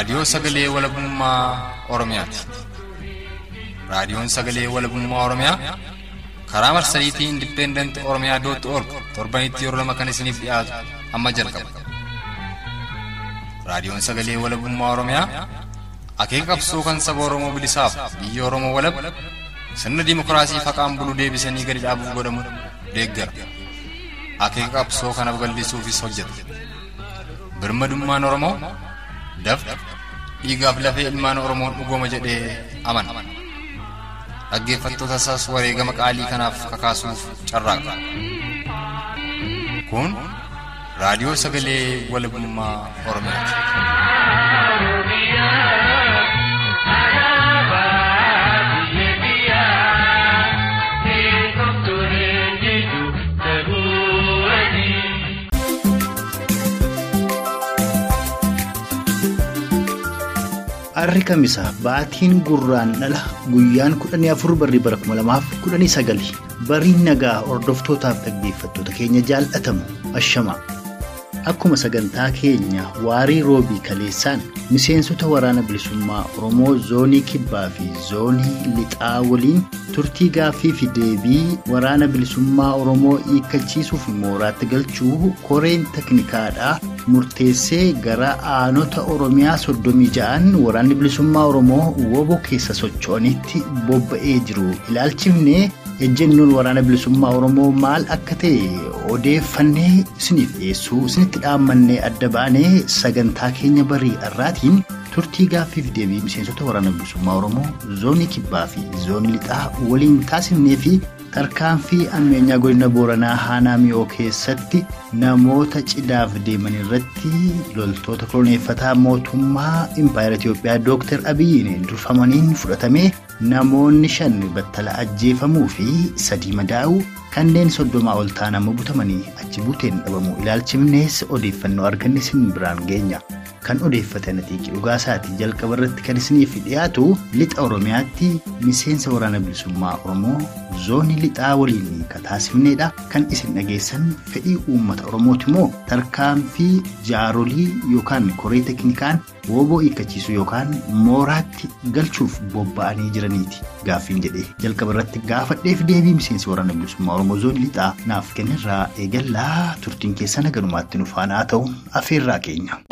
Raadiyoo Sagalee Walabummaa Oromiyaati. Raadiyoon Sagalee Walabummaa Oromiyaa karaa marsariitii Independent Oromiyaa dot org torbanitti yeroo lama kan isiniif dhiyaatu amma jalqaba. Raadiyoon Sagalee Walabummaa Oromiyaa akeeka qabsoo kan saba Oromoo bilisaaf biyya Oromoo walab sirna dimookiraasii faqaan bulu deebisanii gadi dhaabuuf godhamu deeggara. Akeeka qabsoo kana babal'isuufis hojjeta. Birmadummaan Oromoo dafqa dhiigaaf lafee ilmaan Oromoon dhugooma jedhee amana. Dhaggeeffattoota isaas wareegama qaalii kanaaf kakaasuuf carraaqa. Kun raadiyoo sagalee walabummaa Oromiyaati. Harri Kamisaa baatiin gurraandhala guyyaan 14 barrii bara 2019 bariin nagaa hordoftootaaf dhaggeeffattoota keenya jaallatamu ashama. Akkuma sagantaa keenya waarii roobii kaleessaan miseensota waraana bilisummaa Oromoo zoonii kibbaa fi zoonii lixaa waliin turtii gaaffii fi deebii waraana bilisummaa Oromoo hiikkachiisuuf mooraatti galchuu koreen teknikaadhaa murteessee gara aanota Oromiyaa 36 waraanni bilisummaa Oromoo woboo keessa socho'anitti bobba'ee jiru ilaalchifnee ejjennoon waraana bilisummaa Oromoo maal akka ta'e odeeffannee isiniif dhiyeessuu isinitti dhaammannee adda baanee sagantaa keenya barii har'aatiin turtii gaaffiif deebii miseensota waraana bilisummaa Oromoo zoonii kibbaa fi zoonii lixaa waliin taasifnee fi tarkaanfii ammeenyaa godina Booranaa Aanaa Mi'oo keessatti namoota cidhaaf deeman irratti loltoota koloneeffataa mootummaa Impaayera Itiyoophiyaa Dooktar Abiyyiin durfamaniin fudhatamee namoonni 5 battala ajjeefamuu fi 3 madaa'uu kanneen 30 ol ta'an ammoo butamanii achi buuteen dhabamuu ilaalchifnees odeeffannoo arganne isin biraan geenya. Kan odeeffatan Atiiqii Dhugaasaati. Jalqaba irratti kan isiniif dhiyaatu lixa Oromiyaatti miseensa waraana bilisummaa Oromoo zoonii lixaa waliin kan taasifnedha. Kan isin dhageessan fedhii uummata Oromooti moo tarkaanfii jaarolii yookaan koree teknikaan wooboo hiikkachiisuu yookaan mooraatti galchuuf bobba'anii jiraniiti gaaffiin jedhee jalqaba irratti gaafadheef deebii miseensi waraana bilisummaa Oromoo zoonii lixaa naaf kennirraa eegallaa. Turtiin keessan haganumaatti nu faana haa ta'u afeerraa keenya.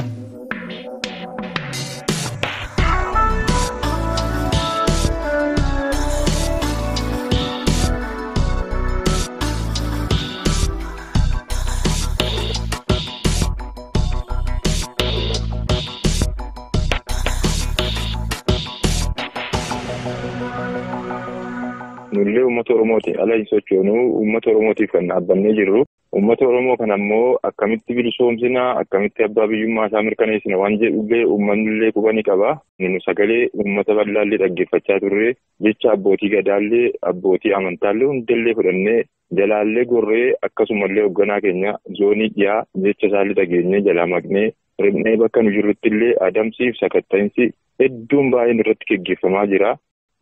Nullee uummata Oromooti. Ala hin sochoonuu uummata Oromootiif kan dhaabbannee jirru. Uummata Oromoo kana immoo akkamitti bilisoomsina, akkamitti abbaa biyyummaa isaa mirkaneessina waan jedhullee uummanni quba ni qaba. Nu sagalee uummata bal'aallee dhaggeeffachaa turre jecha abbootii gadaallee, abbootii amantaallee hundallee fudhannee jalaallee gorree akkasumallee hoogganaa keenya zoonii dhiyaa jecha isaallee dhageenyee jalaa maqnee ribnee bakka nu jirruttillee adamsiif sakatta'insi hedduun baay'een irratti geggeeffamaa jira.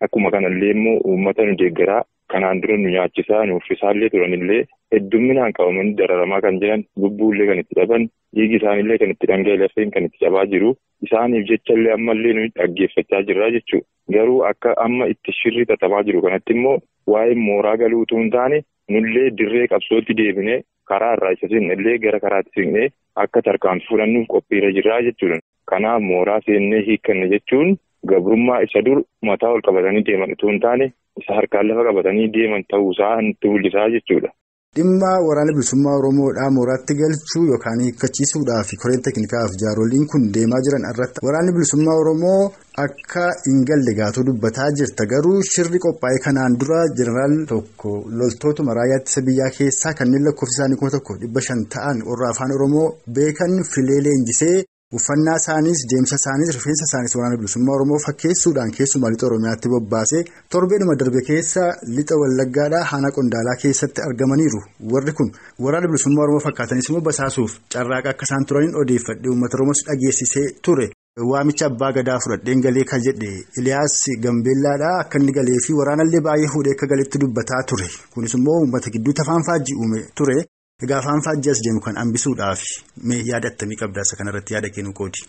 Akkuma kanallee immoo uummata nu deeggaraa kanaan dura nu nyaachisaa nu uffisaallee turanillee heddumminaan qabamanii dararamaa kan jiran lubbuullee kan itti dhaban dhiigi isaaniillee kan itti dhangala'e lafeen kan itti cabaa jiru isaaniif jechallee ammallee nu dhaggeeffachaa jirra jechuudha. Garuu akka amma itti shirri xaxamaa jiru kanatti immoo waa'ee mooraa galuu utuu hin taane nullee dirree qabsootti deebinee karaa irraa isa seennellee gara karaatti seennee akka tarkaanfii fudhannuuf qophiirra jirra jechuudha. Kanaaf mooraa seennee hiikkanne jechuun gabrummaa isa dur mataa ol qabatanii deeman utuu hin taane isa harkaan lafa qabatanii deeman ta'uusaa nutti mul'isaa jechuudha. Dhimma waraana bilisummaa Oromoodhaa mooraatti galchuu yookaan hiikkachiisuudhaaf koreen teknikaaf jaaroliin kun deemaa jiran irratti waraanni bilisummaa Oromoo akka hin galle gaatoo dubbataa jirta. Garuu shirri qophaa'e kanaan dura jeneraal tokko loltootuma raayyaa ittisa biyyaa keessaa kanneen lakkoofsi isaanii 1500 ta'an warra afaan Oromoo beekan filee leenjisee uffannaa isaaniis deemsa isaaniis rifeensa isaaniis waraana bilisummaa Oromoo fakkeessuudhaan keessumaa lixa Oromiyaatti bobbaasee torbeedhuma darbe keessa lixa Wallaggaadhaa Aanaa Qondaalaa keessatti argamaniiru. Warri kun waraana bilisummaa Oromoo fakkaatanis immoo basaasuuf carraaqa akka isaan turaniin odeeffadhee uummata Oromoos dhageessisee ture. Waamicha abbaa gadaa fudhadheen galee kan jedhe Iliyaas Gambeellaadhaa akka inni galee fi waraanallee baay'ee fuudhee akka galetti dubbataa ture. Kunis immoo uummata gidduutti afaan faajjii uume ture. Egaa afaan faajjii as deemu kan hambisuudhaaf mee yaada attamii qabdaa isa kanarratti yaada kennu qoodi.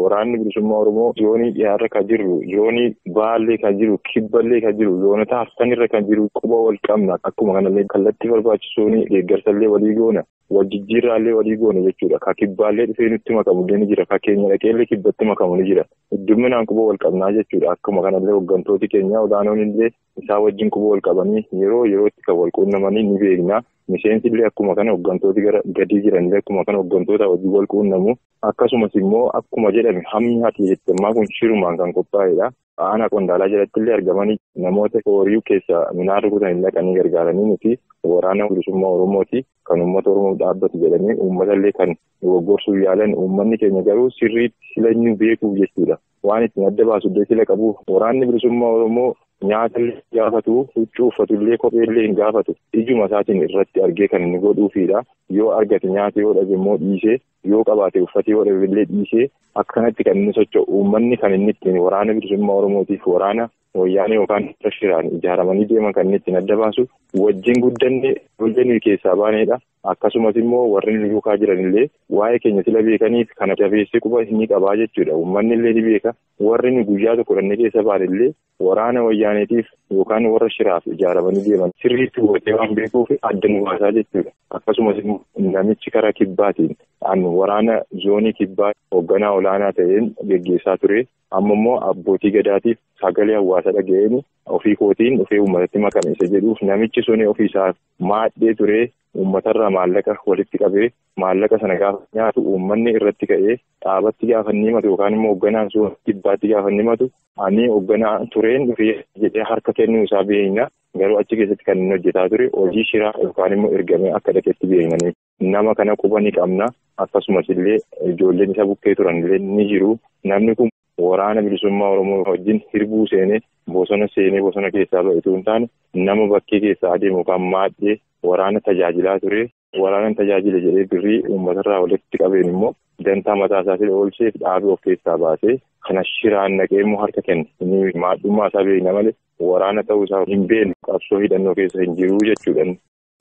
Waraanni bilisummaa Oromoo zoonii dhiyaarra kan jiru, zoonii baallee kan jiru, kibballee kan jiru, zoonota haftanirra kan jiru quba wal qabna. Akkuma kanallee kallattii barbaachisuun deeggarsallee walii goona. Wal jijjiirraallee walii goona jechuudha. Ka kibbaallee dhufee nutti makamu ni jira. Ka keenya dhaqeellee kibbatti makamu ni jira. Hedduminaan quba wal qabnaa jechuudha. Akkuma kanallee hooggantooti keenya olaanoon illee isaa wajjin quba wal qabanii yeroo yerootti kan wal quunnamanii ni beekna. Miseensi illee akkuma kana hooggantooti gara gadii jiranillee akkuma kana hooggantoota wajjin wal quunnamu. Akkasumas immoo akkuma jedhame hammi hati jettammaa kun shirumaan kan qophaa'edha. Aanaa qondaalaa jalatti illee argamanii namoota horii keessa midhaan rukutan dhaqanii gargaaranii nuti waraana bilisummaa Oromooti kan uummata Oromoof dhaabbatu jedhanii uummata illee kan dogoggorsuuf yaalan uummanni keenya garuu sirriitti sila inni beekuuf jechuudha. Waan ittiin adda baasu illee sila qabuuf waraanni bilisummaa Oromoo nyaata illee gaafatu, huccuu uffatu illee kophee illee hin gaafatu. Ijuma isaatiin irratti argee kan inni godhuufidha. Yoo argate nyaata yoo dhabe immoo dhiisee, yoo qabaate uffata yoo dhabe illee dhiisee akkanatti kan inni socho'u uummanni kan inni ittiin waraana bilisummaa Oromootiif waraana wayyaanee yookaan shiraan ijaaramanii deeman kan inni ittiin adda baasu wajjin guddanne ijoollee keessaa baanedha. Akkasumas immoo warri nu duukaa jiran illee waa'ee keenya sila beekaniif kana jabeessee quba ni qabaa jechuudha. Uummanni illee ni beeka. Warri nu guyyaa tokko dhannee keessa baane illee waraana wayyaaneetiif yookaan warra shiraaf ijaaramanii deeman sirriitti hubatee waan beekuuf adda nu baasaa jechuudha. Akkasumas immoo namichi karaa kibbaatiin an waraana zoonii kibbaa hoogganaa olaanaa ta'een geggeessaa ture. Amma immoo abbootii gadaatiif sagalee hawaasa dhaga'een ofii kootiin dhufee uummatatti makame isa jedhuuf namichi suni ofiisaa maadhee ture uummatarraa maallaqa walitti qabee maallaqa sana gaafa nyaatu uummanni irratti ka'ee dhaabatti gaafa inni himatu yookaan immoo hoogganaan sun kibbaatti gaafa inni himatu ani hoogganaa tureen dhufee jedhee harka kennuu isaa beekna. Garuu achi keessatti kan inni hojjetaa ture hojii shiraa yookaan immoo ergamee akka dhaqetti beeknanii nama kana quba ni qabna. Akkasumas illee ijoolleen isa bukkee turan illee ni jiru. Namni kun waraana bilisummaa Oromoo wajjin hirbuu seenee bosona seenee bosona keessaa ba'e hin taane nama bakkee keessaa adeemu yookaan maadhee waraana tajaajilaa ture. Waraana tajaajila jedhee birrii uummatarraa walitti qabeen immoo dantaa mataa isaa oolcheef dhaabee of keessaa baasee kana shiraan naqee immoo harka kenne. Inni maadhummaa isaa beekna malee waraana ta'uu isaa hin beeknu qabsoo hidhannoo keessa hin jiru jechuudha.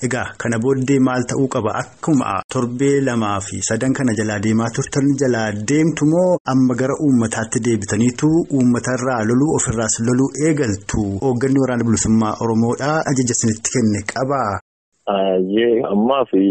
Egaa kana booddee maal ta'uu qaba? Akkuma torbee 2 fi 3 kana jalaa deemaa turtan jalaa deemtu moo amma gara uummataatti deebitaniitu uummatarraa loluu ofirraas loluu eegaltu? Hoogganni waraana bilisummaa Oromoodhaa ajaja isinitti kenne qabaa? Ammaa fi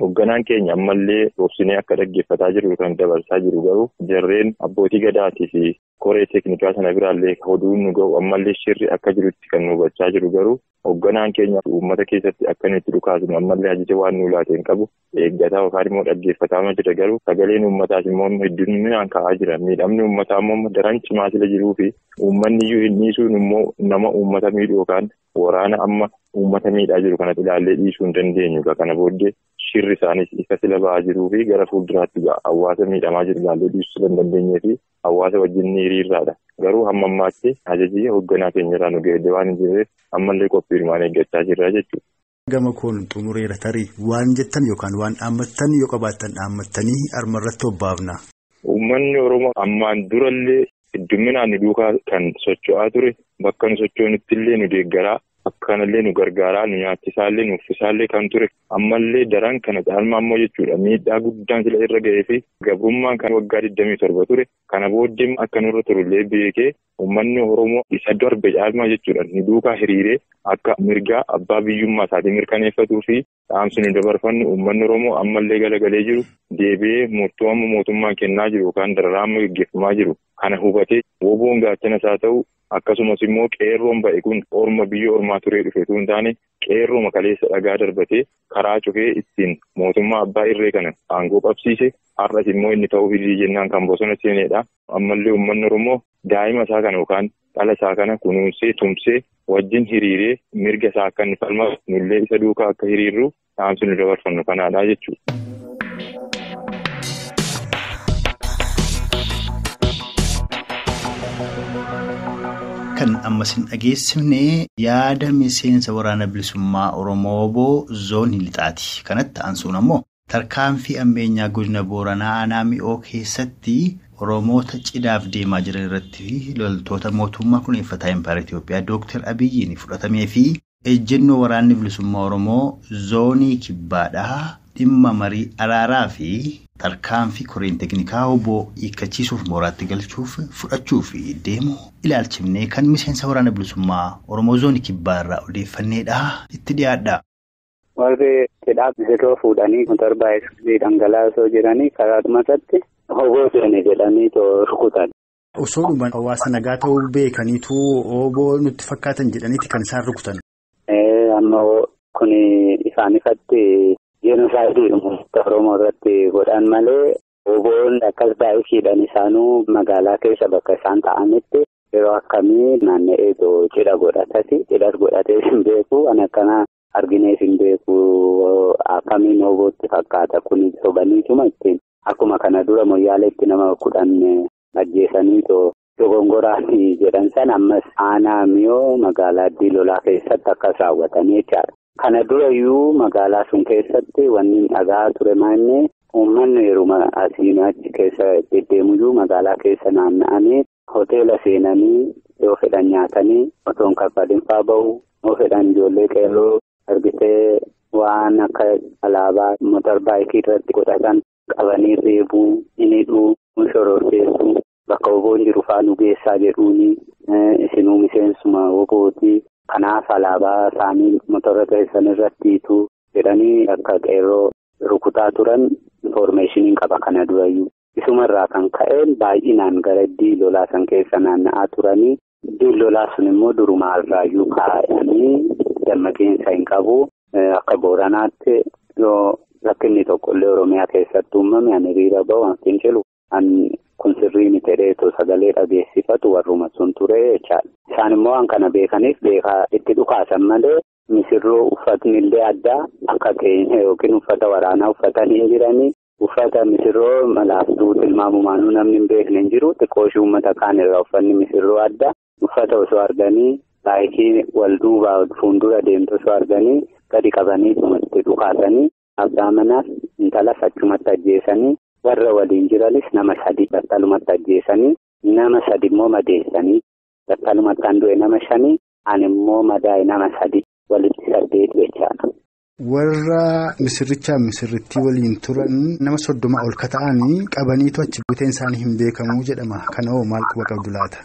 hoogganaan keenya ammallee obsinee akka dhaggeeffataa jiru kan dabarsaa jiru garuu jarreen abbootii gadaatii fi koree teeknikaa sana biraallee oduun nu ga'u ammallee shirri akka jirutti kan nu hubachaa jiru garuu hoogganaan keenya uummata keessatti akka nuti dhukaasnu ammallee ajaja waan nu laate hin qabu eeggataa yookaan immoo dhaggeeffataa jira garuu sagaleen uummataas immoo hedduminaan ka'aa jira. Miidhamni uummataa immoo daran cimaa sila jiruu fi uummanni iyyuu hin dhiisuun immoo nama uummata miidhu yookaan waraana amma uummata miidhaa jiru kanatti ilaallee dhiisuu hin dandeenyu. Kana booddee shirri isaanis ifa sila ba'aa jiruu fi gara fuulduraatti hawaasa miidhamaa jiru ilaallee dhiisuu sila hin dandeenyee fi hawaasa wajjin ni hiriirraadha. Garuu hamma ammaatti ajajii hoogganaa keenya irraa nu ga'e waan hin jirreef ammallee qophiirumaan eeggachaa jirra jechuudha. Gama koon xumureera tarii waan jettan yookaan waan dhaammattan yoo qabaattan dhaammattanii armarratti obbaafna. Uummanni Oromoo ammaan durallee hedduminaan nu duukaa kan socho'aa ture bakka nu socho'anitti illee nu deeggaraa. Akkanallee nu gargaaraa nu nyaachisaallee nu uffisaallee kan ture ammallee daran kana caalmaa immoo jechuudha miidhaa guddaan sila irra ga'ee fi gabrummaan kan waggaa 27 ture kana booddee akka nurra turullee beekee uummanni Oromoo isa darbe caalmaa jechuudha nu duukaa hiriiree akka mirgaa abbaa biyyummaa isaatii mirkaneeffatuu fi dhaamsi nu dabarfannu uummanni Oromoo ammallee galagalee jiru deebi'ee murtoo amma mootummaan kennaa jiru yookaan dararaa amma gaggeeffamaa jiru kana hubatee woboon gaachana isaa ta'u. Akkasumas immoo qeerroon ba'e kun orma biyya ormaa turee dhufeetu hin taane qeerroo kaleessa dhagaa darbatee karaa cufee ittiin mootummaa abbaa irree kana aangoo qabsiise har'as immoo inni ta'uu fidii jennaan kan bosona seenedha. Ammallee uummanni Oromoo daa'ima isaa kana yookaan dhala isaa kana kunuunsee tumsee wajjin hiriiree mirga isaa akka inni falmatu nullee isa duukaa akka hiriirru dhaamsi nu dabarfannu kanaadha jechuudha. Kan ammas hin dhageessifne yaada miseensa waraana bilisummaa Oromoo Obbo Zoonii Lixaati. Kanatti aansuun ammoo tarkaanfii ammeenyaa godina Booranaa aanaa mi'oo keessatti Oromoota cidhaaf deemaa jiran irratti loltoota mootummaa kunuunfataa Impaayera Itoophiyaa Dooktar Abiyyiin fudhatamee fi Ejjennoo waraanni bilisummaa Oromoo zoonii kibbaadhaa dhimma marii araaraa fi tarkaanfii koreen teeknikaa obbo hiikkachiisuuf mooraatti galchuuf fudhachuu fi deemu ilaalchifnee kan miseensa waraana bilisummaa Oromoo zoonii kibbaa irraa odeeffanneedha. Itti dhiyaadha. Warri cidhaa misirroo fuudhanii motorbaayikii dhangalaasoo jiranii karaa irratti hoboo seene jedhanii rukutan. Osoo dhuma hawaasa nagaa ta'uu beekaniitu obbo nutti fakkaatan jedhaniiti kan isaan rukutan. Amma kun ifaan ifatti jenosaayidii uummata Oromoo irratti godhan malee oboon akkas baayikiidhaan isaanuu magaalaa keessa bakka isaan ta'anitti yeroo akkamii naanna'ee cidha godhatati. Cidhas godhatee hin beeku. An akkana arginees hin beeku. Akkamiin obootti fakkaata kun sobaniituma ittiin akkuma kana dura moyyaaleetti nama 10 ajjeesanii dogongoraati jedhan sana ammas aanaa miyoo magaalaa Diilolaa keessatti akkas raawwatanii jechaadha. Kana durayyuu magaalaa sun keessatti wanni dhagaa ture maannee uummanni yeruma asiin achi keessa deddeemuyyuu magaalaa keessa naanna'anii hoteela seenanii yoo fedhan nyaatanii otoo hin kaffalin faa bahu yoo fedhan ijoollee qeerroo argitee waan akka alaabaa motorbaayikii irratti godhatan qabanii reebuu, hidhuu, shororkeessuu. Bakka oboon jiru faa nu geessaa jedhuuni isinuu miseensuma obooti. Kanaaf alaabaa isaanii motora keessan irratti hiitu jedhanii akka qeerroo rukutaa turan infoormeeshiniin qaba kana durayyuu. Isumarraa kan ka'een baay'inaan gara diilolaa san keessa naanna'aa turanii diilolaa sun immoo durumaarraayyuu kaa'anii dammaqinsa hin qabu. Akka Booranaatti yoo rakkinni tokkollee Oromiyaa keessatti uumame ani hiriira bahu an fincilu. Kun sirrii miti jedheetu sagalee dhageessifatu warruma sun ture jechaadha. Isaan immoo waan kana beekaniif beekaa itti dhukaasan malee misirroo uffatni illee addaa akka keenya yookiin uffata waraanaa uffatanii hin jiranii uffata misirroo malaaftuu tilmaamumaanuu namni hin beekne hin jiru. Xiqqooshii uummata kaan irraa uffanni misirroo adda uffata osoo arganii baay'ee wal duubaa fuuldura deemtu osoo arganii gadi qabanii itti dhukaasanii abbaa manaas intalas achumatti ajjeesanii. Warra waliin jiranis nama 3 battalumatti ajjeesanii nama 3 immoo madeessanii battalumatti kan du'e nama 5 ani immoo madaa'e nama 3 walitti 8 jechaadha. Warra misirrichaa misirrittii waliin turan nama 30 ol kata'anii qabaniitu achi buuteen isaanii hin beekamuu jedhama. Kana hoo maal quba qabdu laata?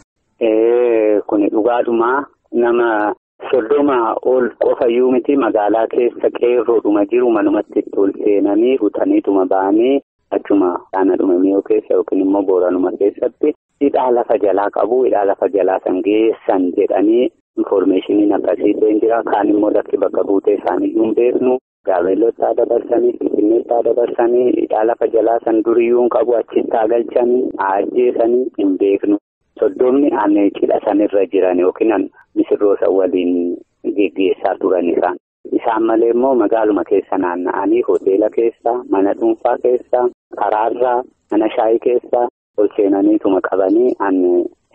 Kuni dhugaadhumaa nama 30 ol qofayyuu miti magaalaa keessa qeerroodhuma jiru manumatti itti ol seenanii butaniituma ba'anii. Achuma aanadhuma miyoo keessa yookiin immoo booranuma keessatti hidhaa lafa jalaa qabu hidhaa lafa jalaa san geessan jedhanii infoormeeshiniin akkasii illee jira. Kaan immoo lakki bakka buutee isaanii hin beeknu Gaabeellootti haa dabarsanii Finfinneetti haa dabarsanii hidhaa lafa jalaa san duriyyuu hin qabu achitti haa galchanii haa ajjeesanii hin beeknu. 30 ani cidha sanirra jiran yookiin misirroo san waliin geggeessaa turan isaan. Isaan malee immoo magaaluma keessa naanna'anii hoteela keessa, mana dhuunfaa keessa, karaarraa, mana shaayii keessa ol seenaniituma qabanii an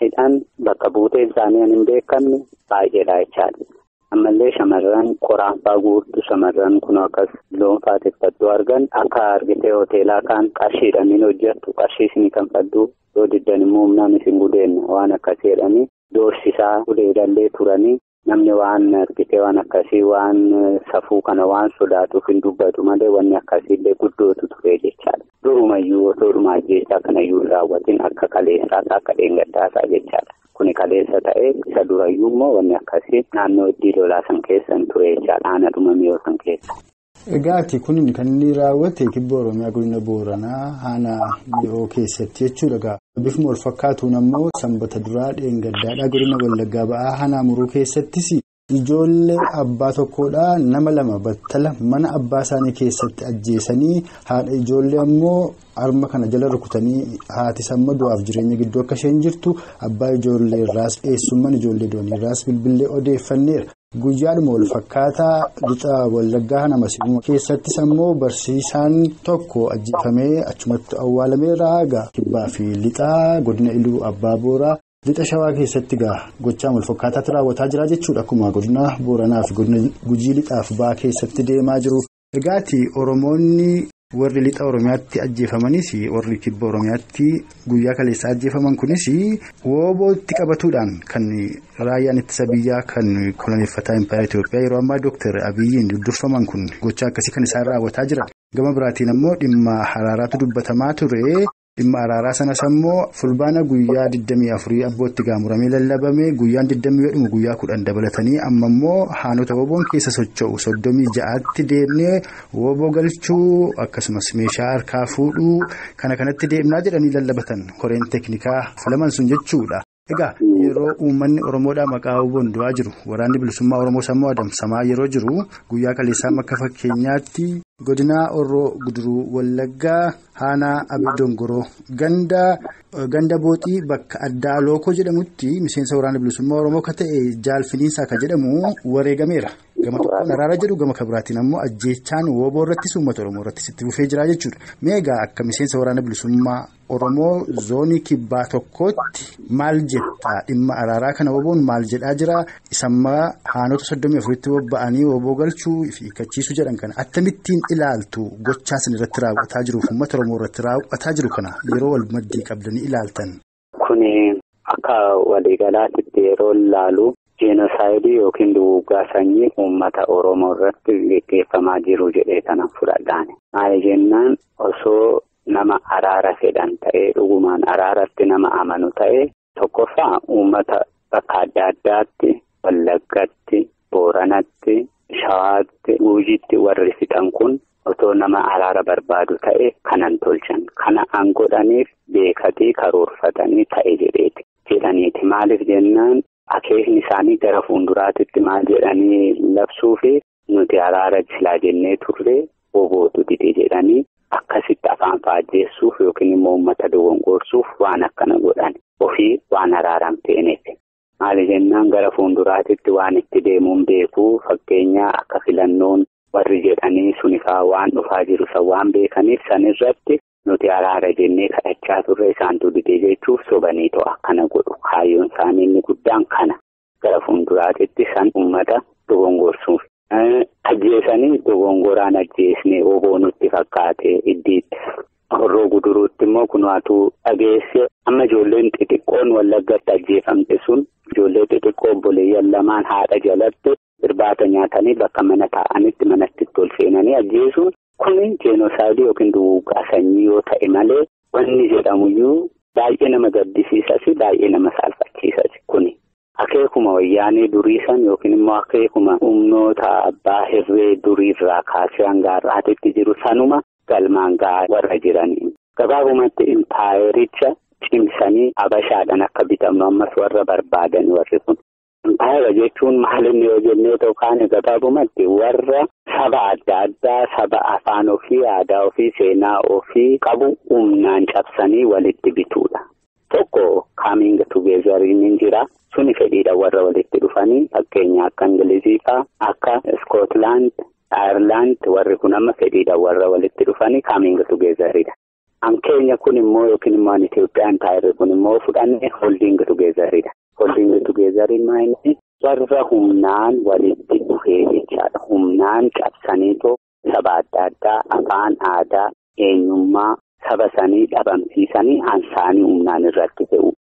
hidhan bakka buuteen isaanii an hin beekamne baay'eedha jechaadha. Ammallee shamarran qoraanfaa guurtu shamarran kun akkas loonfaa tikfattuu argan akka argitee hoteelaa kaan qarshiidhaan hin hojjettu qarshii isinii kan faddu yoo diddan immoo humnaan isin gudeenna waan akkasii jedhanii doorsisaa gudeedallee turanii. Namni waan argitee waan akkasii waan safuu kana waan sodaatuuf hin dubbatu malee wanni akkasiillee guddootu ture jechaadha. Durumayyuu otoodhuma ajjeechaa kanayyuu raawwatiin akka kaleessaasaa akka dheengaddaasaa jechaadha. Kuni kaleessa ta'ee isa durayyuu immoo wanni akkasii naannoo Diilolaa san keessa hin ture jechaadha. Aanadhuma miyoo san keessa. Egaati kun kan inni raawwate kibba Oromiyaa godina Booranaa aanaa miyoo keessatti jechuudha. Bifuma wal fakkaatuun ammoo sanbata duraa dheengaddaadhaa godina Wallaggaa ba'aa aanaa muruu keessattis ijoollee abbaa tokkodhaa nama 2 battala mana abbaa isaanii keessatti ajjeesanii haadha ijoollee ammoo harma kana jala rukutanii haati samma du'aaf jireenya gidduu akka isheen jirtu abbaa ijoollee irraas eessummaan ijoollee doonii irraas bilbilee odeeffanneera. Guyyaadhuma wal fakkaataa lixa Wallaggaa nama Sibuuma keessattis ammoo barsiisaan tokko ajjeefamee achumatti awwaalameera. Kibbaa fi lixaa godina Iluu Abbaa Booraa lixa Shawaa keessatti gochaan wal fakkaataatti raawwataa jira jechuudha. Akkuma godina Booranaa fi godina Gujii lixaaf ba'aa keessatti deemaa jiru. Egaati Oromoonni Warri lixa Oromiyaatti ajjeefamanis warri kibba Oromiyaatti guyyaa kaleessaa ajjeefaman kunis woobootti qabatuudhaan kan raayyaan ittisa biyyaa kan koloneeffataa Impaayera Itoophiyaa yeroo ammaa Dooktar Abiyyiin durfaman kun gochaa akkasii kan isaan raawwataa jiran. Gama biraatiin ammoo dhimma araaraatu dubbatamaa ture. Dhimma araaraa sanas ammoo fulbaana guyyaa 24 abbootti gaamuramee lallabame guyyaan 20 guyyaa 10 dabalatanii amma immoo haanota woboon keessa socho'u 36tti deemnee woboo galchuu akkasumas meeshaa harkaa fuudhuu kana kanatti deemnaa jedhanii lallabatan koreen teeknikaa falaman sun jechuudha. Egaa yeroo uummanni Oromoodhaa maqaa woboon du'aa jiru waraanni bilisummaa Oromoo sammuu adamsamaa yeroo jiru guyyaa kaleessaa akka fakkeenyaatti godina Horroo Guduruu Wallaggaa Aanaa Abee Dongoroo ganda Booxii bakka addaa Lookoo jedhamutti miseensa waraana bilisummaa Oromoo akka ta'e Jaalfiniinsaa kan jedhamu wareegameera. Gama tokkoon araara jedhu gama kabiraatiin ammoo ajjeechaan woboo irrattis uummata Oromoo irrattis itti fufee jira jechuudha. Mee egaa akka miseensa waraana bilisummaa Oromoo zoonii kibbaa tokkootti maal jettaa dhimma araaraa kana woboon maal jedhaa jira? Isammaa haanota 34tti bobba'anii woboo galchuu fi hiikkachiisuu jedhan kana akkamittiin ilaaltu gochaa isin irratti raawwataa jiruuf uummata Oromoo irratti raawwataa jiru kana yeroo wal maddii qabdanii ilaaltan? Kuni akka waliigalaatti yeroo ilaalu jenosaayidii yookiin duguuggaa sanyii uummata Oromoo irratti gaggeeffamaa jiru jedhee kana fudhadhaan. Maal jennaan osoo nama araara fedhan ta'ee dhugumaan araaratti nama amanu ta'ee tokkoffaa uummata bakka adda addaatti Wallaggatti, Booranatti, Shawaatti, Guujitti warri fixan kun otoo nama araara barbaadu ta'e kanan tolchan. Kana an godhaniif beekatii karoorfatanii ta'e jedheeti. Jedhaniiti maaliif jennaan akeekni isaanii gara fuulduraatitti maal jedhanii labsuu fi nuti araara silaa jennee turre wobootu dide jedhanii akkasitti afaan faajjeessuuf yookiin immoo uummata dogongorsuuf waan akkana godhan ofii waan araaraan feeneef. Maali jennaan gara fuulduraatitti waan itti deemuun beekuu fakkeenyaa akka filannoon warri jedhanii sunifaa waan dhufaa jiru san waan beekaniif sanirratti nuti araara jennee kadhachaa turre isaantu dide jechuuf sobanii to'a akkana godhu. Kaayyoon isaanii inni guddaan kana gara fuulduraatitti san uummata dogongorsuuf. Ajjeesanii dogongoraan ajjeesnee woboo nutti fakkaate iddiitti. Horroo Guduruutti immoo kunuuntu dhageesse amma ijoolleen xixiqqoon Wallaggatti ajjeefamte sun ijoollee xixiqqoo obboleeyyan lamaan haadha jalatti irbaata nyaatanii bakka mana taa'anitti manatti tol seenanii ajjeesuun kun jenosaayidii yookiin duguuggaa sanyii yoo ta'e malee wanni jedhamuyyuu baay'ee nama gaddisiisas baay'ee nama saalfachiisas kuni. Akeekuma wayyaanee durii san yookiin immoo akeekuma humnoota abbaa hirree duriirraa kaasee hanga har'aatitti jiru sanuma galmaan ga'aa warra jiranii. Gabaabumatti impaayericha cimsanii habashaadhaan akka bitamnu ammas warra barbaadan warri kun. Impaayera jechuun maal inni yoo jennee ta'u kaane gabaabumatti warra saba adda addaa saba afaan ofii, aadaa ofii, seenaa ofii qabu humnaan cabsanii walitti bituudha. Tokko coming together ni jira. Suni fedhiidha warra walitti dhufanii fakkeenya akka Ingilizii fa'aa akka Iskootlaand, Ayirlaand warri kun amma fedhiidha warra walitti dhufanii coming togetheridha. An keenya kun immoo yookiin immoo an Itoophiyaan taa'e kun immoo fudhanne holding togetheridha. Holding togetherin maayini warra humnaan walitti dhufee jechaadha. Humnaan cabsaniitoo saba adda addaa afaan aadaa eenyummaa saba sanii dhabamsiisanii ansaanii humnaan irratti fe'u.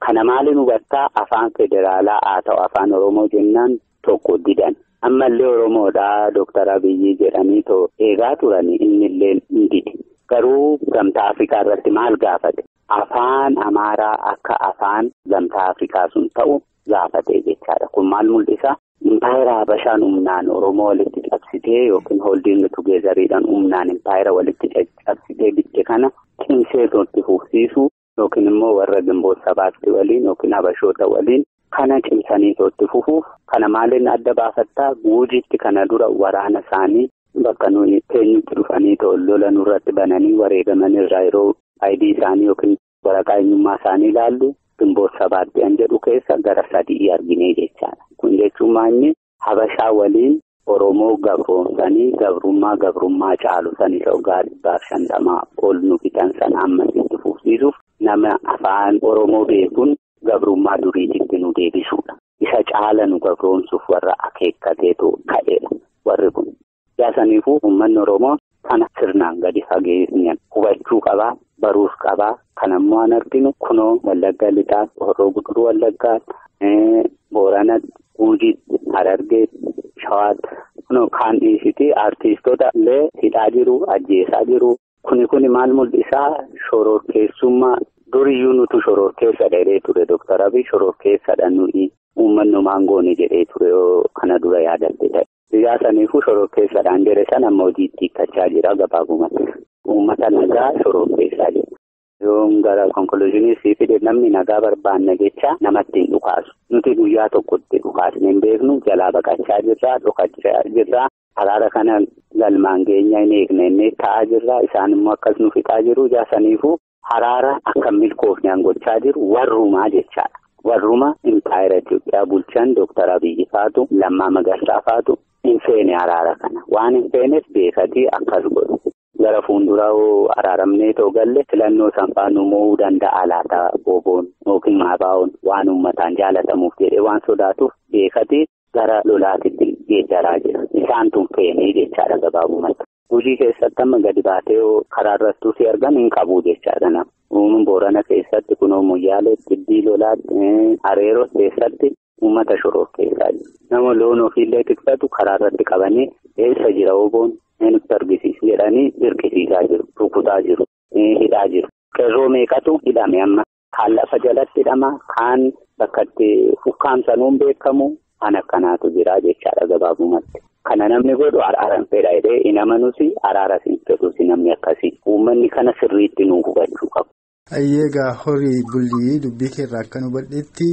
Kana maaliin hubattaa afaan federaalaa haa ta'u afaan Oromoo jennaan tokko didan. Ammallee Oromoodhaa Dooktar Abiyyi jedhanii too eegaa turanii innillee ni dide. Garuu gamtaa Afrikaa irratti maal gaafate? Afaan Amaaraa akka afaan gamtaa Afrikaa sun ta'u gaafate jechaadha. Kun maal mul'isa? Impaayera Habashaan humnaan Oromoo walitti cabsitee yookiin holding togeezariidhaan humnaan impaayera walitti cabsitee bitte kana cimsee itti fufsiisu yookiin immoo warra gimboota sabaatti waliin yookiin Habashoota waliin kana cimsanii itti fufuuf kana maaliin adda baafattaa Guujitti kana dura waraana isaanii bakka nuyi teenyutti dhufanii lola nurratti bananii wareegaman irraa yeroo ayidii isaanii yookiin waraqaa eenyummaa isaanii ilaallu gimboota sabaatti an jedhu keessa gara sadii arginee jechaadha. Kun jechuun maanyi Habashaa waliin Oromoo gabroomsanii gabrummaa caalu sanii waggaa 150 ol nu fixan sana ammas itti fufsiisuuf nama afaan Oromoo beekuun gabrummaa duriitti nu deebisuudha. Isa caala nu gabroomsuuf warra akeekkateetu ka'edha warri kun. Siyaasaniifuu uummanni Oromoo Kana sirnaan gadi fageenyaan hubachuu qabaa, baruus qabaa. Kanammoo waan arginu kunoo Wallagga Lixaa, Horroo Guduruu Wallaggaa, Boorana, Gujii, Harargee, Shawaatti kunoo kaan dhiisiti artistoota illee hidhaa jiru, ajjeesaa jiru. Kuni maal mul'isaa? Shororkeessummaa duriyyuu nutu shororkeessa jedhee ture Dooktar Abiy shororkeessadha nuyi uummanni maangooni jedhee ture kana dura yaadatte ta'e. Biyyaa saniifuu shororkeessadhaan jedhe sana amma hojiitti hiikkachaa jira gabaabumatti. Uummata nagaa shororkeessaa jira. Yoon gara konkoluuzinii sii fide namni nagaa barbaanna jecha namatti hin dhukaasu. Nuti guyyaa tokkotti dhukaasne hin beeknu jalaa baqachaa jirra, dhokachaa jirra. Araara kana galmaan geenya hin eegne inni taa'aa jirra. Isaan immoo akkas nu fixaa jiru. Jaasaniifuu araara akka milkoofnaan gochaa jiru warrumaa jechaadha. Warruma impaayera Itoophiyaa bulchan Dooktar Abiyyi faatu, Lammaa Magarsaa faatu hin feene araara kana. Waan hin feeneef beekatii akkas godhu. Gara fuulduraa hoo araaramnee too galle filannoo sanfaa nu mo'uu danda'a laata booboon yookiin maabaa'oon waan uummataan jaalatamuuf jedhee waan sodaatuuf beekatii gara lolaatitti geeddaraa jira. Isaan tun feenee jechaadha gabaabumatti. Gujii keessatti amma gadi baatee karaa irrattuu si argan hin qabu jechaadha nama. Uummanni Boorana keessatti kunoo Moyyaalee, Giddii Lolaatti, Areeroo keessatti uummata shororkeessaa jiru. Nama loon ofiillee tikfatu karaa irratti qabanii eessa jira oboon nutti argisiisu jedhanii dirqisiisaa jiru. Rukutaa jiru. Hidhaa jiru. Qeerroo meeqatu hidhame amma? Kaan lafa jalatti hidhama, kaan bakka itti ukkaamsanuun beekamu kan akkanaatu jira jechaadha gabaabumatti. Kana namni godhu araara fedha jedhee hin amanuusi araara hin fedhuusi namni akkasii. Uummanni kana sirriitti nu hubachuu qabu. Egaa horii bulii dubbii keerraa akka nu bal'eetti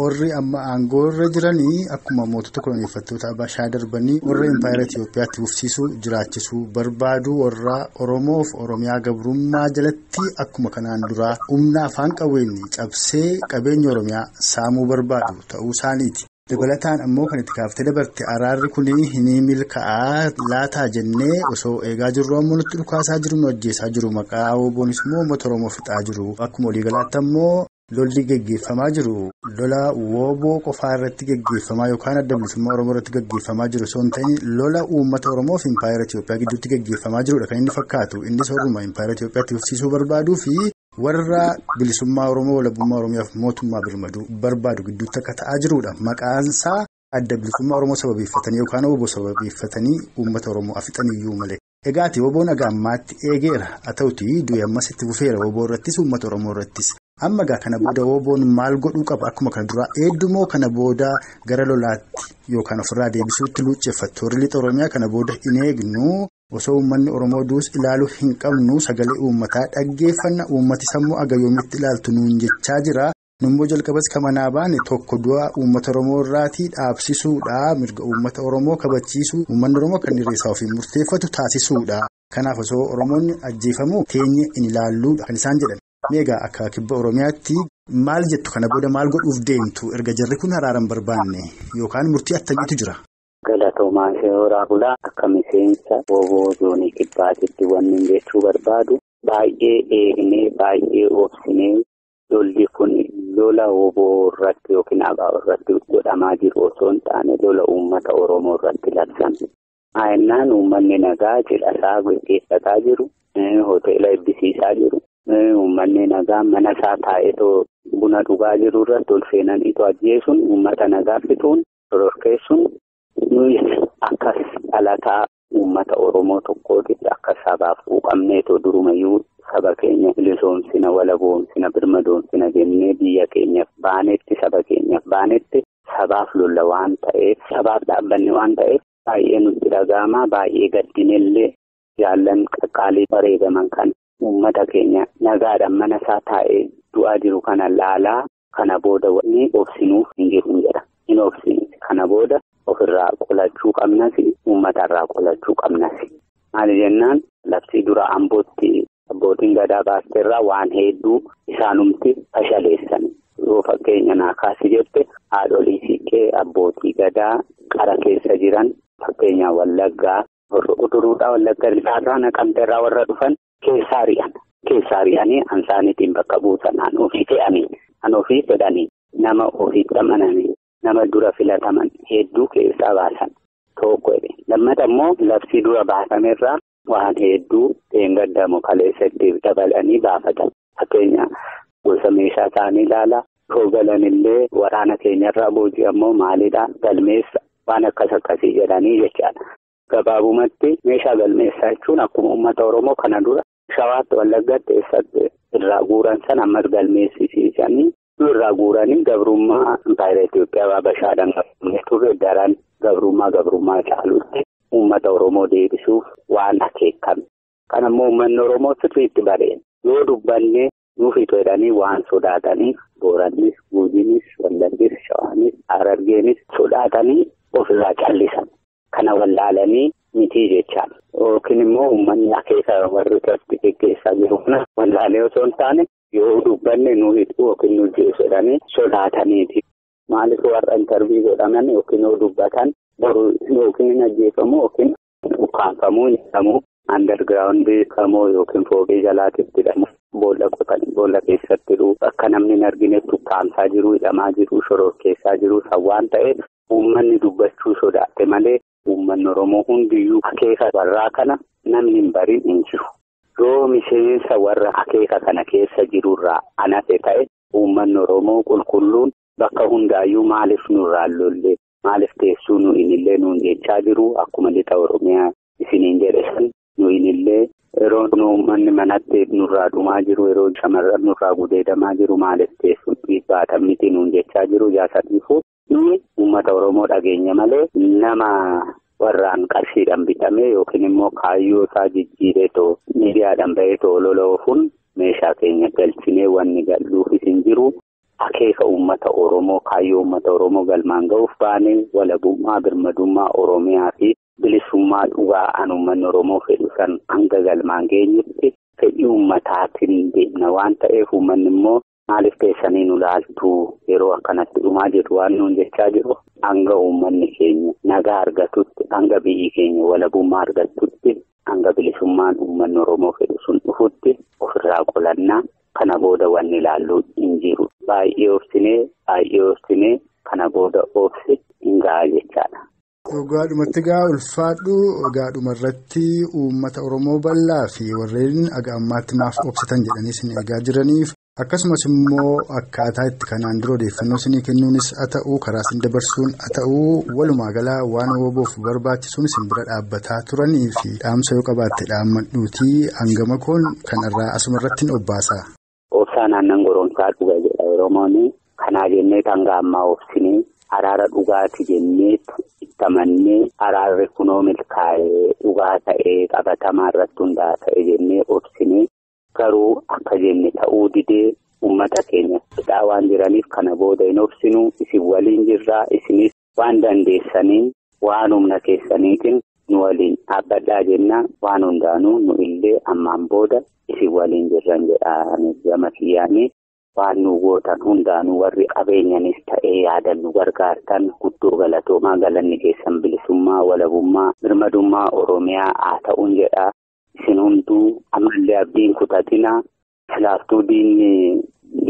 warri amma aangoo irra jiranii akkuma mootota koloneeffattoota Habashaa darbanii warra impaayera Itoophiyaatti fufsiisuu jiraachisuu barbaadu warra Oromoof Oromiyaa gabrummaa jalatti akkuma kanaan duraa humna afaan qawween cabsee qabeenya Oromiyaa saamuu barbaadu ta'uu isaaniiti. Dabalataan ammoo kan itti kaaftee dabarte araarri kun hin milkaa'aa laataa jennee osoo eegaa jirru ammoo nutti dhukaasaa jiru nu ajjeesaa jiru maqaa WBOnis immoo uummata Oromoo fixaa jiru akkuma waliigalaatti ammoo lolli geggeeffamaa jiru lola WBO qofaa irratti geggeeffamaa yookaan adda bilisummaa Oromoo irratti geggeeffamaa jiru osoo hin ta'in lola uummata Oromoo fi impaayera Itoophiyaa gidduutti geggeeffamaa jirudha kan inni fakkaatu innis warruma impaayera Itoophiyaatti fufsiisuu barbaaduu fi. Warra bilisummaa Oromoo walabummaa Oromiyaaf mootummaa birmaduu barbaadu gidduutti akka ta'aa jirudha. Maqaansaa adda bilisummaa Oromoo sababeeffatanii yookaan WBO sababeeffatanii uummata Oromoo afixaniyyuu malee. Egaati WBOn haga ammaatti eegeera. Haa ta'utii du'i ammas itti fufeera WBO irrattis uummata Oromoo irrattis. Amma egaa kana booda WBOn maal godhuu qaba? Akkuma kana duraa eeddumoo kana booda gara lolaatti yookaan ofirraa deebisuutti luucceeffattu. Warri lixa Oromiyaa kana booda hin eegnu. Osoo uummanni Oromoo duus ilaaluu hin qabnu sagalee uummataa dhaggeeffanna uummati sammuu aga yoomitti ilaaltu nuun jechaa jira. Nummoo jalqabas kan manaa baane tokko du'a uummata Oromoo irraatii dhaabsisuudha. Mirga uummata Oromoo kabachiisuu uummanni Oromoo kan hirreessaa ofiin murteeffatu taasisuudha. Kanaaf osoo Oromoonni ajjeefamu teenye hin ilaalluudha kan isaan jedhan. Meegaa akka kibba Oromiyaatti maal jettu kana booda maal godhuuf deemtu erga jarri kun araara hin barbaanne yookaan murtii attamiitu jira? Galatoomaa Horaa Bulaa akka miseensa WBO zoonii kibbaatitti wanni jechuu barbaadu baay'ee eegnee baay'ee obsinee lolli kun lola WBO irratti yookiin ABO irratti godhamaa jiru osoo hin taane lola uummata Oromoo irratti labsame. Ayinnaan uummanni nagaa cidha isaa gaggeeffataa jiru, hoteela eebbisiisaa jiru, uummanni nagaa mana isaa taa'eetoo buna dhugaa jiru irratti ol seenaniitoo ajjeesuun uummata nagaa fixuun shororkeessuun. Nuyis akka dhalataa uummata Oromoo tokkootitti akka sabaaf quuqamneetoo durumayyuu saba keenya bilisoomsina, walaboomsina, birmadoomsina jennee biyya keenyaaf baanetti saba keenyaaf baanetti sabaaf lolla waan ta'eef sabaaf dhaabbanne waan ta'eef baay'ee nutti dhaga'ama baay'ee gaddinellee jaallan qaqqaalii bareedaman kan uummata keenya nagaadhaan mana isaa taa'ee du'aa jiru kana laalaa kana booda wanni obsinuuf hin jiru jedha. Hin obsinu kana booda. Ofirraa qolachuu qabnas uummatarraa qolachuu qabnas. Maali jennaan labsii dura Ambootti abbootiin gadaa baasteerraa waan hedduu isaanumti fashaleessan. Yoo fakkeenya naa kaasi jette haadholii siiqqee abbootii gadaa qara keessa jiran fakkeenya Wallaggaa Uturuudhaa Wallaggaa Lixaarraa Naqamteerraa warra dhufan keessaa ari'an. Keessaa ari'anii ansaaniitiin bakka buusan an ofii fe'anii an ofii fedhanii nama ofiitti amananii. Nama dura filataman hedduu keessaa baasan tokko jedhe. Lammata immoo labsii dura baasamerraa Waan hedduu dheengaddamu kaleessa itti dabalanii baafatan. Fakkeenya gosa meeshaa isaanii ilaala. Yoo galan illee waraana keenyarraa booji'ammoo maalidhaa galmeessa waan akkas akkasii jedhanii jechaadha. Gabaabumatti meeshaa galmeessaa jechuun akkuma uummata Oromoo kana dura Shawaatti Wallaggaatti eessatti irraa guuran sana ammas galmeessisiisanii irraa guuranii gabrummaa impaayera Itoophiyaa Habashaadhaan qabamee turre daran gabrummaa caalutti uummata Oromoo deebisuuf waan akeekame. Kanammoo uummanni Oromoo sirriitti bareen yoo dubbanne nuuf jedhanii waan sodaataniif Boorannis, Guujiinis, Wallaggas, Shawaanis, Harargeenis sodaatanii ofirraa callisan. Kana wallaalanii miti jechaan yookiin immoo uummanni akeeka warri irratti geggeessaa jiru kana wallaalee osoo hin taane yoo dubbanne nu hidhuu yookiin nu jeesu jedhanii sodaataniiti. Maaliif warra intarvii godhaman yookiin yoo dubbatan boru yookiin hin ajjeefamu yookiin ukkaanfamuu hin jedhamu andargiraawundii kamoo yookiin fooqii jalaatiif jedhamu boolla qotanii boolla keessatti akka namni hin arginetti ukkaamsaa jiru, hidhamaa jiru, shororkeessaa jiru san waan ta'eef uummanni dubbachuu sodaate malee. Uummanni Oromoo hundiyyuu akeeka warraa kana namni hin barin hin jiru. Yoo miseensa warra akeeka kana keessa jirurraa anafe ta'e uummanni Oromoo qulqulluun bakka hundaayyuu maaliif nurraa lollee maaliif teessuu nuyi nuun jechaa jiru akkuma lixa Oromiyaa isiniin jedhe san nuyi illee yeroo uummanni manatti nurraa dhumaa jiru yeroo shamarran nurraa gudeedamaa jiru maaliif teessuu dhiibbaatamniti miti nuun jechaa jiru jaasatiifuu. Nuyi uummata Oromoo dhageenya malee nama warraan qarshiidhaan bitamee yookiin immoo kaayyoo isaa jijjiiree too miidiyaadhaan bahee too lola oofuun meeshaa keenya galchinee wanni galluufis hin jiru. Akeeka uummata Oromoo kaayyoo uummata Oromoo galmaan ga'uuf baanee walabummaa birmadummaa Oromiyaa fi bilisummaa dhugaa an uummanni Oromoo fedhu san hanga galmaan geenyutti fedhii uummataatiin deemna waan ta'eef uummanni immoo. Maaliif keessanii nu laaltuu yeroo akkanatti dhumaa jiru waan nuun jechaa jiru hanga uummanni keenya nagaa argatutti hanga biyyi keenya walabummaa argatutti hanga bilisummaan uummanni Oromoo fedhu sun dhufutti ofirraa qolannaa kana booda wanni ilaallu hin jiru. Baay'ee obsinee kana booda obsi hin ga'a jechaadha. Dhugaadhumatti gaa ulfaadhu dhugaadhuma irratti uummata Oromoo bal'aa fi warreen aga ammaatti maaf obsitan jedhanii isin eegaa jiraniif. Akkasumas immoo akkaataa itti kanaan dura odeeffannoo isinii kennuunis haa ta'uu karaa isin dabarsuun haa ta'uu walumaa galaa waan woboof barbaachisuun isin bira dhaabbataa turanii fi dhaamsa yoo qabaatte dhaammadhuutii hangama koon kan irraa asuma irratti hin obbaasa. Obsaan aannan goromsaa dhuga jedha Oromoon. Kanaa jennee hanga ammaa obsinee araara dhugaati jennee itti amannee araarri kunoo milkaa'ee dhugaa ta'ee qabatamaa irratti hundaa ta'e jennee obsinee. Garuu akka jenne ta'uu didee uummata keenya hidhaa waan jiraniif kana booda hin obsinuu isin waliin jirraa isinis waan dandeessaniin waan humna keessaniitiin nu waliin dhaabbadhaa jennaa waan hundaanuu nu illee ammaan booda isin waliin jirran jedhanii gama kiyyaanii waan nu gootan hundaanuu warri qabeenyanis ta'ee yaadan nu gargaartan guddoo galatoomaa galanni keessan bilisummaa walabummaa birmadummaa Oromiyaa haa ta'uun jedhaa. Isin hunduu ammallee abdiin kutatina silaaftuu diinni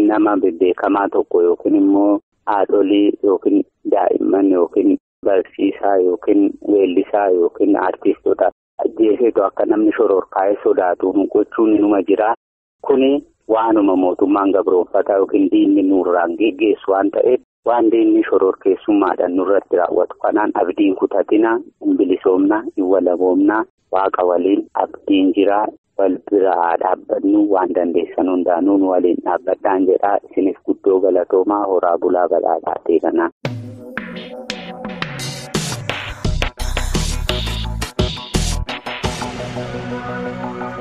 nama bebbeekamaa tokko yookiin immoo haadholii yookiin daa'imman yookiin barsiisaa yookiin weellisaa yookiin aartistoota ajjeeseetu akka namni shororkaa'ee sodaatu gochuun numa jira. Kuni waanuma mootummaan gabroonfataa yookiin diinni nurraan geggeessu waan ta'eef waan diinni shororkeessummaadhaan nurratti raawwatu kanaan abdiin kutatina hin bilisoomna hin walaboomna. Waaqa waliin abdiin jiraa wal biraa dhaabbannu waan dandeessan hundaanuu nu waliin dhaabbadhaan jedhaa isinis guddoo galatoomaa horaa bulaa badhaadhaa ta'e kanaa.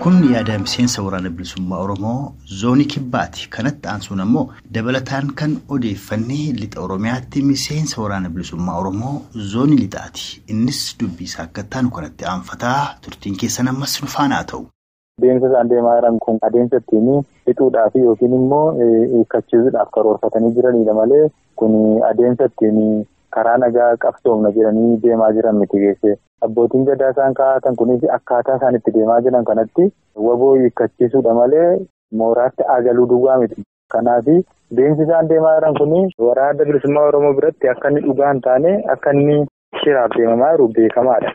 Kun yaada miseensa waraana bilisummaa Oromoo zoonii Kibbaati. Kanatti aansuun ammoo dabalataan kan odeeffanne lixa Oromiyaatti miseensa waraana bilisummaa Oromoo zoonii lixaati. Innis dubbii isaa akka taanu kanatti aanfataa turtiin keessan ammas nu faana haa ta'u. Adeemsa isaan deemaa jiran kun adeemsa ittiin lixuudhaaf yookiin immoo hiikkachiisuudhaaf karoorfatanii jiranidha malee kun adeemsa ittiin karaa nagaa qabsoomna jedhanii deemaa jiran miti geesse. Abbootiin gadaa isaan kaa'atan kunis akkaataa isaan itti deemaa jiran kanatti waboo hiikkachiisuudha malee mooraatti agaluu duwwaa miti. Kanaaf deemsi isaan deemaa jiran kun waraana bilisummaa Oromoo biratti akka inni dhugaa hin taane akka inni shiraaf deemamaa jiru beekamaadha.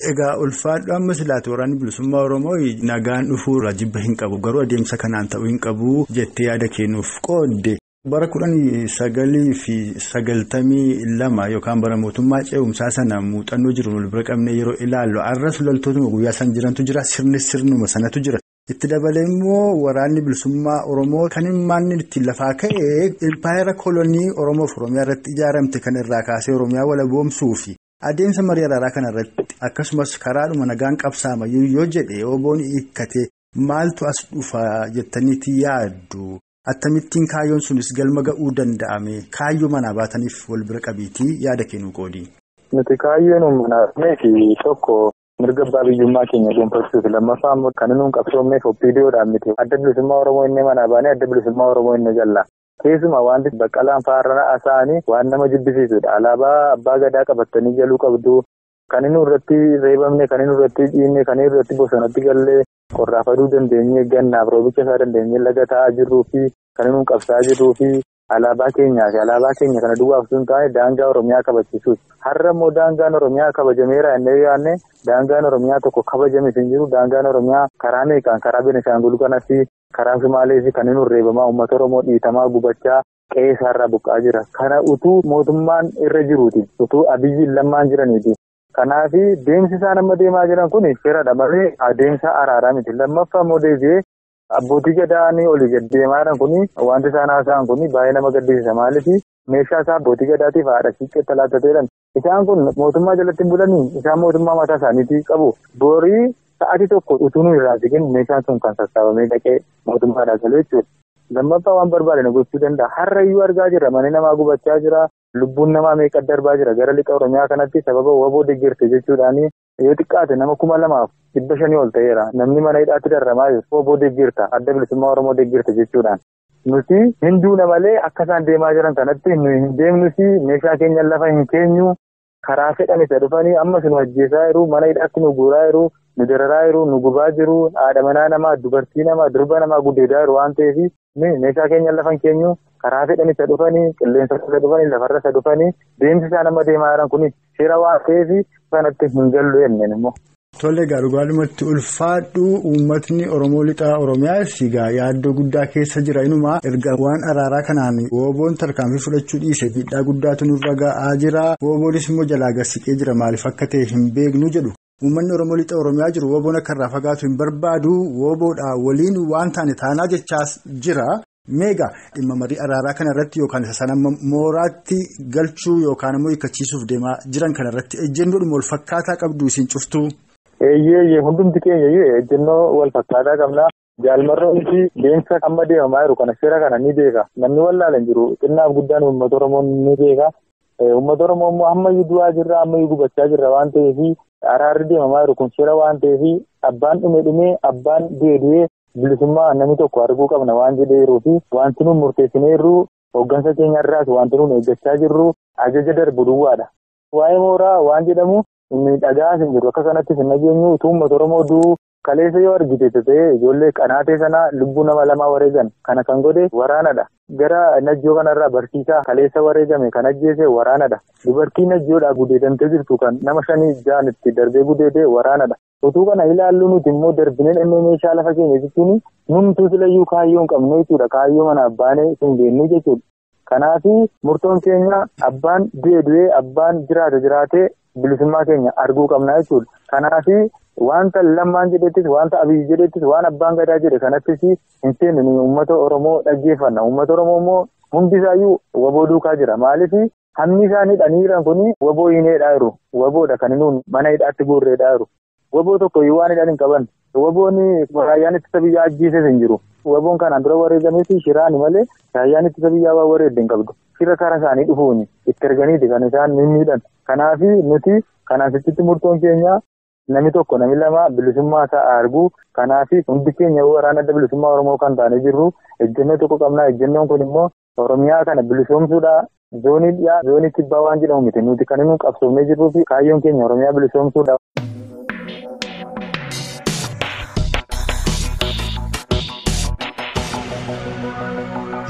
Egaa ulfaadhu amma silaati waraanni bilisummaa Oromoo nagaan dhufuurraa jibba hin qabu garuu adeemsa kanaan ta'uu hin qabu jettee yaada kennuuf qoodde. Bara 1992 yookaan bara mootummaa ce'umsaa sana muuxannoo jiru wal bira qabnee yeroo ilaallu arras loltootuma guyyaa san jirantu jira sirni sirnuma sanatu jira. Itti dabalee immoo waraanni bilisummaa Oromoo kan himaanni ittiin lafaa ka'ee impaayera kolonii Oromoof Oromiyaa irratti ijaaramte kan irraa kaasee Oromiyaa walaboomsuufi adeemsa marii araaraa kana irratti akkasumas karaadhuma nagaan qabsaamayyuu yoo jedhe oboon hiikkate maaltu as dhufa jettaniiti yaaddu? Akkamittiin kaayyoon sunis galma ga'uu danda'ame kaayyoo manaa baataniif wal bira qabiitii yaada kennuu qoodi. Nuti kaayyoon manaa fi tokko mirga abbaa biyyummaa keenya gonfachuuf lammaffaa immoo kan nuun qabsoomneef OPDOdhaan miti. Adda bilisummaa Oromoo inni manaa baanee adda bilisummaa Oromoo inni jalla. Keessumaa wanti Baqqalaan faarrana haasa'anii waan nama jibbisiisudha. Alaabaa abbaa gadaa qabatanii jaluu qabdu. Kan inni irratti reebamne, kan inni irratti dhiinne, kan inni irratti bosonatti gallee qorraafaduu dandeenye, gannaaf roobicha isaa dandeenye laga taa'aa jirruu fi kan inni qabsaa jirruu fi alaabaa keenyaa fi alaabaa keenya kana duwwaaf sun taane daangaa Oromiyaa kabachiisuus. Har'a immoo daangaan Oromiyaa kabajameera jennee yaadne daangaan Oromiyaa tokko kabajame hin jiru. Daangaan Oromiyaa karaa meeqaan karaa Benishaangul kanas karaa Sumaalees kan inni reebamaa uummata Oromoo dhiitamaa gubachaa qe'ee isaarraa buqqa'aa jira. Kana utuu mootummaan irra jiruuti. Utuu Abiyyiin lammaan jiraniiti. Kanaaf deemsi isaan amma deemaa jiran kun seeradha malee adeemsa araaraa miti. Lammaffaa immoo deebi'ee abbootii gadaanii olii gad deemaa jiran kun wanti isaan haasa'an kun baay'ee nama gaddisiisa. Maaliif meeshaa isaa abbootii gadaatiif haadha siiqqee laattatee isaan kun mootummaa jalatti hin bulanii isaan mootummaa mataa isaaniitii qabu. Borii sa'aatii tokko utuu nu irraa siqin meeshaan sun kan sassaabamee dhaqee mootummaadhaan galu jechuudha. Lammaffaa waan barbaadne gochuu danda'a. Har'a iyyuu argaa jirra. Manni namaa gubachaa jira. Lubbuun namaa meeqa darbaa jira. Gara lixa Oromiyaa kanatti sababa waboo deeggarti jechuudhaan yoo xiqqaate nama 2500 ol ta'eera. Namni mana hidhaatti darramaa jiru. Waboo deeggarta. Adda bilisummaa Oromoo deeggarta jechuudhaan. Nuti hin duuna malee akka isaan deemaa jiran kanatti nu hin deemnus meeshaa keenya lafa hin keenyu karaa fedhan isa dhufanii ammas nu ajjeesaa jiru. Mana hidhaatti nu guuraa jiru. Nu dararaa jiru. Nu gubaa jiru. Haadha manaa namaa, dubartii namaa, durba namaa gudeedaa jiru waan ta'eef meeshaa keenya lafa hin keenyu karaa fedhan isa dhufanii qilleensa isa dhufanii lafarra isa dhufanii deemsi isaan amma deemaa jiran kun seera waan ta'eef sanatti hin gallu jenneen immoo. Tole gaarugaalumatti ulfaadhu uummatni Oromoo lixaa Oromiyaa sigaa yaaddoo guddaa keessa jira. Inuma erga waan araaraa kanaan wooboon tarkaanfii fudhachuu dhiise miidhaa guddaatu nurra ga'aa jira. Wooboonis immoo jalaa gad-siqee jira maaliif akka ta'e hin beeknu jedhu. Uummanni Oromoo lixa Oromiyaa jiru wooboon akka irraa fagaatu hin barbaadu. Wooboodhaa waliin waan taane taanaa jechaas jira. Meegaa dhimma marii araaraa kanarratti yookaan isa sana mooraatti galchuu yookaan immoo hiikkachiisuuf deemaa jiran kanarratti ejjennoodhuma wal fakkaataa qabdu isin cuftuu? Eeyyee hundumti keenya ejjennoo wal fakkaataa qabna. Jaalmarroon fi deemsa amma deemamaa jiru kana seera kana ni beeka. Namni wallaalan jiru xinnaaf guddaan uummata Oromoo ni beeka. Uummata Oromoo immoo ammayyuu du'aa jirra ammayyuu gubachaa jirra waan ta'eef araarri deemamaa jiru kun seera waan ta'eef abbaan dhume dhumee abbaan du'e du'ee bilisummaa namni tokko arguu qabna waan jedheeruu fi wanti nuun murteessineerru hooggansa keenya irraas wanti nuun eeggachaa jirru ajaja darbu duwwaadha. Waa'ee mooraa waan jedhamu inni dhagaas hin jiru akka kanattis hin nageenyu utuu uummata Oromoo du'uu kaleessa yoo argite ta'ee ijoollee qanaatee sana lubbuu nama lamaa wareegan kana kan godhe waraanadha. Gara Najjoo kanarraa barsiisaa kaleessa wareegame kan ajjeese waraanadha. Dubartii Najjoodhaa gudeedamtee jirtu kan nama 5 6 itti darbee gudeedee waraanadha. Utuu kana ilaallu nuti immoo darbinee dhannee meeshaa lafa keenya jechuun numtuu silayyuu kaayyoo hin qabnu jechuudha. Kaayyoo manaaf baanee hin geenyu jechuudha. Kanaaf murtoon keenya abbaan du'e du'ee abbaan jiraate jiraatee bilisummaa keenya arguu qabna jechuudha. Kanaaf wanta lammaan jedhettis wanta Abiyyi jedhettis waan abbaan gadaa jedhe kanattis hin seenne uummata Oromoo dhaggeeffanna. Uummata Oromoo immoo hundi isaayyuu waboo duukaa jira. Maaliif hammi isaan hidhanii jiran kun waboo hin hidhaa jiru. Waboodha kan nuun mana hidhaatti guurreedhaa jiru. Waboo tokko iyyuu waan hidhan hin qaban. Waboon raayyaan ittisa biyyaa ajjeeses hin jiru. Waboon kanaan dura wareegamees shiraani malee raayyaan ittisa biyyaa waan wareedde hin qabdu. Shira karaa isaanii dhufuuni itti erganiiti kan isaan mimmiidhan. Kanaaf nuti kanaan sitti murtoon keenya namni tokko namni lama bilisummaa isaa argu. Kanaaf hundi keenya waraana adda bilisummaa Oromoo kan taanee jirru ejjennoo tokko qabna. Ejjennoon kun immoo Oromiyaa kana bilisoomsuudha. Zoonii dhiyaa zoonii kibbaa waan jedhamu miti. Nuti kan inni qabsoofnee jirruu fi kaayyoon keenya Oromiyaa bilisoomsuudha.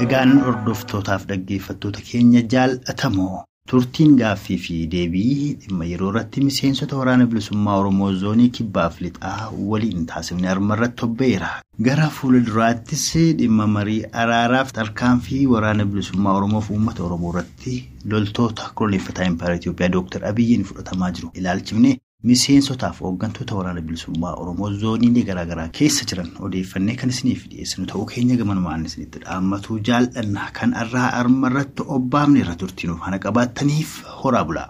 Egaan hordoftootaaf dhaggeeffattoota keenya jaallatamoo Turtiin gaaffii fi deebii dhimma yeroo irratti miseensota waraana bilisummaa Oromoo zoonii kibbaaf lixaa waliin taasifne armarratti tobbeera. Gara fuula duraattis dhimma marii araaraaf tarkaanfii waraana bilisummaa Oromoof uummata Oromoo irratti loltoota koloneeffataa Impaayera Itiyoophiyaa Dooktar Abiyyiin fudhatamaa jiru ilaalchifne miseensotaaf hooggantoota waraana bilisummaa Oromoo zooniilee garaagaraa keessa jiran odeeffannee kan isiniif dhiyeessinu ta'uu keenya gamanumaan isinitti dhaammatu jaallanna kan irraa armarratti obbaafne irra turtiinuuf hana qabaattaniif horaa bulaa.